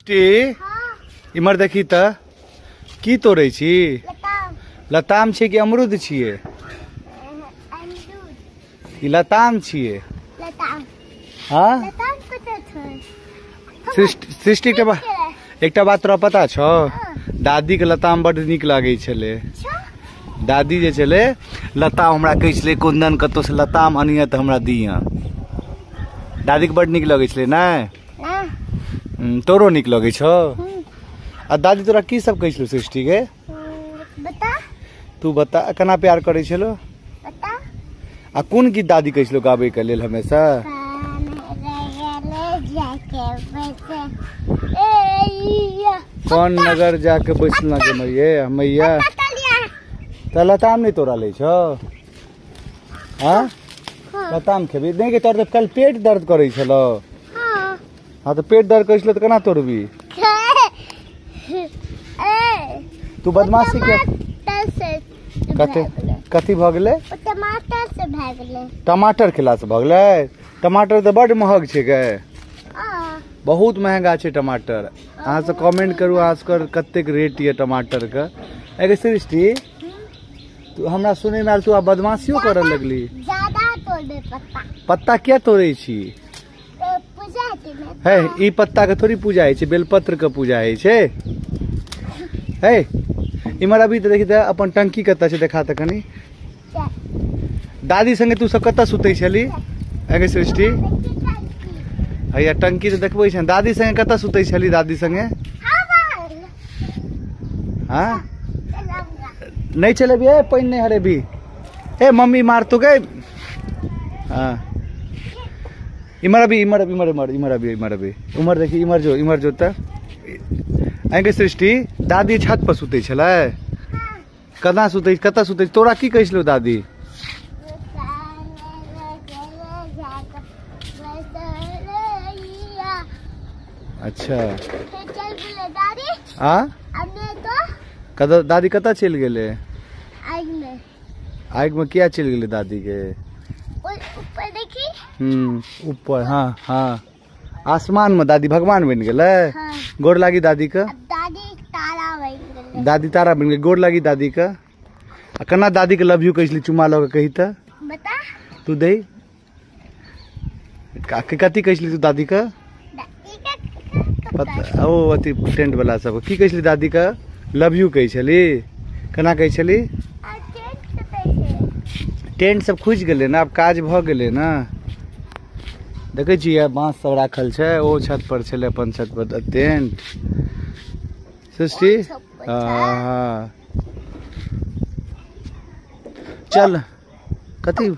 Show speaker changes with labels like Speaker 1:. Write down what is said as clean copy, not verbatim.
Speaker 1: इमहर देखी तऽ की तोड़ै छी? लताम छै कि अमरूद छियै? ई लताम छियै। हाँ, सृष्टि, एकटा बात तोरा पता छौ? दादीके लताम बड्ड नीक लागै छलै। दादी जे छलै लताम हमरा कहै छलै कुन्दन कतहुसँ लताम अनिहे तऽ हमरा दिअ। दादीके बड्ड नीक लगै छलै ने? तोरो नीक लगै छौ? आ दादी तोरा की सब कहै छलौ सृष्टि गे?
Speaker 2: बता
Speaker 1: तू बता, केना प्यार करै छलौ? आ कोन गीत दादी कहै छलौ गाबै के लेल हमेशा? कोन नगर जाके बैसना के मैये मैया? तऽ लताम नहि तोरा लै छौ? हाँ, लताम खेबी नहि के? तोर कल पेट दर्द करै छलौ। हाँ तऽ पेट दर्द करै छलौ तऽ केना तोड़बी तू? बदमाशी के कथी कथी भऽ गेलै?
Speaker 2: टमाटर से भए गेलै।
Speaker 1: टमाटर खेलासँ भऽ गेलै? टमाटर तऽ बड्ड महग छै गे, बहुत महंगा छै टमाटर। अहाँ सब कमेंट करू अहाँ सबके कतेक रेट यऽ टमाटरके। एगे सृष्टि, तू हमरा सुनैमे आयल तू आब बदमाशियो करऽ लगली।
Speaker 2: ज्यादा तोड़बे पत्ता।
Speaker 1: पत्ता किया तोड़ै छी?
Speaker 2: पूजा हेतै ने।
Speaker 1: हे, ई पत्ता के थोड़ी पूजा होइ छै, बेलपत्र के पूजा होइ छै। हे, इम्हर अभी तऽ देखी तऽ अपन टंकी कतऽ छै, देखा तऽ कनी। दादी संगे तू सब कतऽ सुतै छली एगे सृष्टि? हैया टंकी तऽ देखबै छै। दादी संगे कतऽ सुतै छली? दादी संगे? हाँ, नहि चलेबी? ए पानि नहि हरेबी, ए मम्मी मारतो गे। हाँ, इम्हर अभी, इम्हर अभी, इम्हर इम्हर इम्हर अभी, इम्हर अभी, उम्हर देखी, इम्हर जो, इम्हर जो। तऽ आँय सृष्टि, दादी छत पर सुतै छलै? केना सुतै, कतऽ सुतै? तोरा की कहै छलौ दादी? अच्छा, आ कतऽ दादी कतऽ चलि गेलै? आगिमे किया चलि गेलै दादी के?
Speaker 2: ऊपर देखी।
Speaker 1: ऊपर, हाँ हाँ, आसमान में दादी भगवान बनि गेलै। गोर लागी दादी के।
Speaker 2: दादी तारा बनि गेलै।
Speaker 1: दादी तारा बनि गेलै। गोर लागी दादी के। आ केना दादी के लव यू कहै छली? चुमा लऽ के कही तऽ।
Speaker 2: बता
Speaker 1: तू दे। कथी कहै छली तू दादी के? पता ओ अथी टेंट वाला सब की कहै छली? दादी के लव यू कहै छली? केना कहै छली? टेंट सब खुजि गेलै ने, आब काज भऽ गेलै ने। देखै छियै बाँस सब राखल छै। ओ छत पर छलै, अपन छत पर टेंट। सृष्टि, हाँ चल। कथी